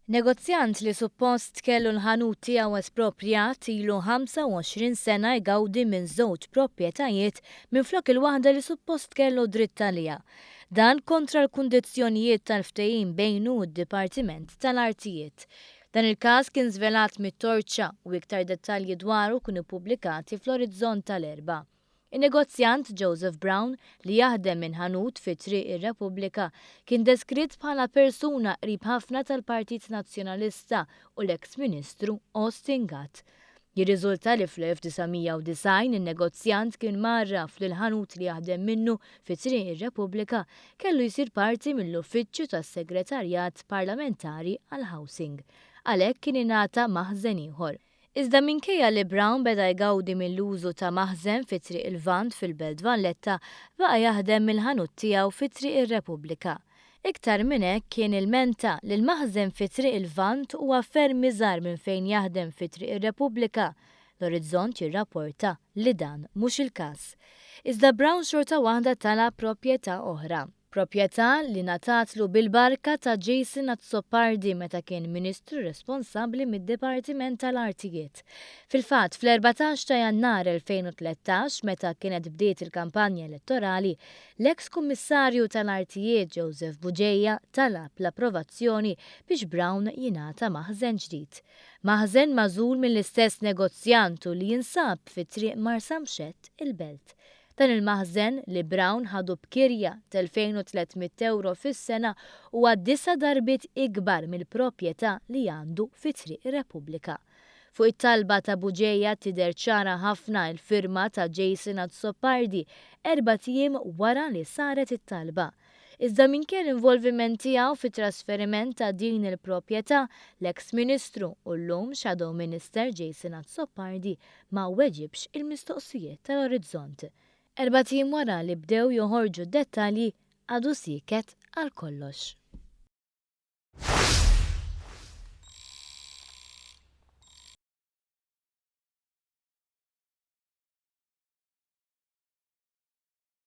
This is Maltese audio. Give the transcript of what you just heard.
Negozjant li suppost kellu l-ħanut tiegħu esproprjat ilu 25 sena jgawdi minn żewġ proprjetajiet minflok il-waħda li suppost kellu dritt għaliha. Dan kontra l-kundizzjonijiet tal-ftehim bejnu u d-Dipartiment tal-Artijiet. Dan il-każ kien żvelat mit-Torċa u iktar dettalji dwaru kienu ppubblikati fl-Orizzont tal-Erbgħa. In-negozjant Joseph Brown, li jaħdem minn ħanut fi Triq ir-Repubblika, kien deskritt bħala persuna qrib ħafna tal-Partit Nazzjonalista u l-eks Ministru Austin Gatt. Jirriżulta li fl-1990 in-negozjant kien mgħarraf li l-ħanut li jaħdem minnu fi Triq ir-Repubblika kellu jsir parti mill-uffiċċju tas-Segretarjat Parlamentari għall-Housing. Għalhekk kien ingħata maħżen ieħor. Iżda minkejja li Brown beda jgawdi mill-użu ta' maħżen fi Triq il-Lvant fil-Belt Valletta, baqa' jaħdem mill-ħanut tiegħu fi Triq ir-Repubblika. Iktar minn hekk kien ilmenta li l-maħżen fi Triq il-Lvant huwa ferm iżgħar minn fejn jaħdem fi Triq ir-Repubblika. L-Orizzont jirrapporta li dan mhux il-każ. Iżda Brown xorta waħda talab proprjetà oħra. Proprjetà li ngħatatlu bil-barka ta' Jason Azzopardi meta kien Ministru responsabbli mid-Dipartiment tal-Artijiet. Fil-fatt, fl-14 ta' Jannar 2013, meta kienet bdiet il-kampanja elettorali, l-eks Kummissarju tal-Artijiet Joseph Bugeja talab l-approvazzjoni biex Brown jingħata maħżen ġdid. Maħżen magħżul mill-istess negozjant u li jinsab fi Triq Marsamxett, il-Belt. Dan il-maħżen, li Brown ħadu b'kirja t'2,300 ewro fis-sena, huwa disa' darbiet ikbar mill-proprjetà li għandu fi Triq ir-Repubblika. Fuq it-talba ta' Bugeja tidher ċara ħafna l-firma ta' Jason Azzopardi erbat ijiem wara li saret it-talba. Iżda minkejja l-involviment tiegħu fit-trasferiment ta' din il-proprjetà, l-eks Ministru u llum Shadow Minister Jason Azzopardi ma weġibx il-mistoqsijiet tal-Orizzont. Erbat ijiem wara li bdew joħorġu d-dettalji, għadu sieket għal kollox.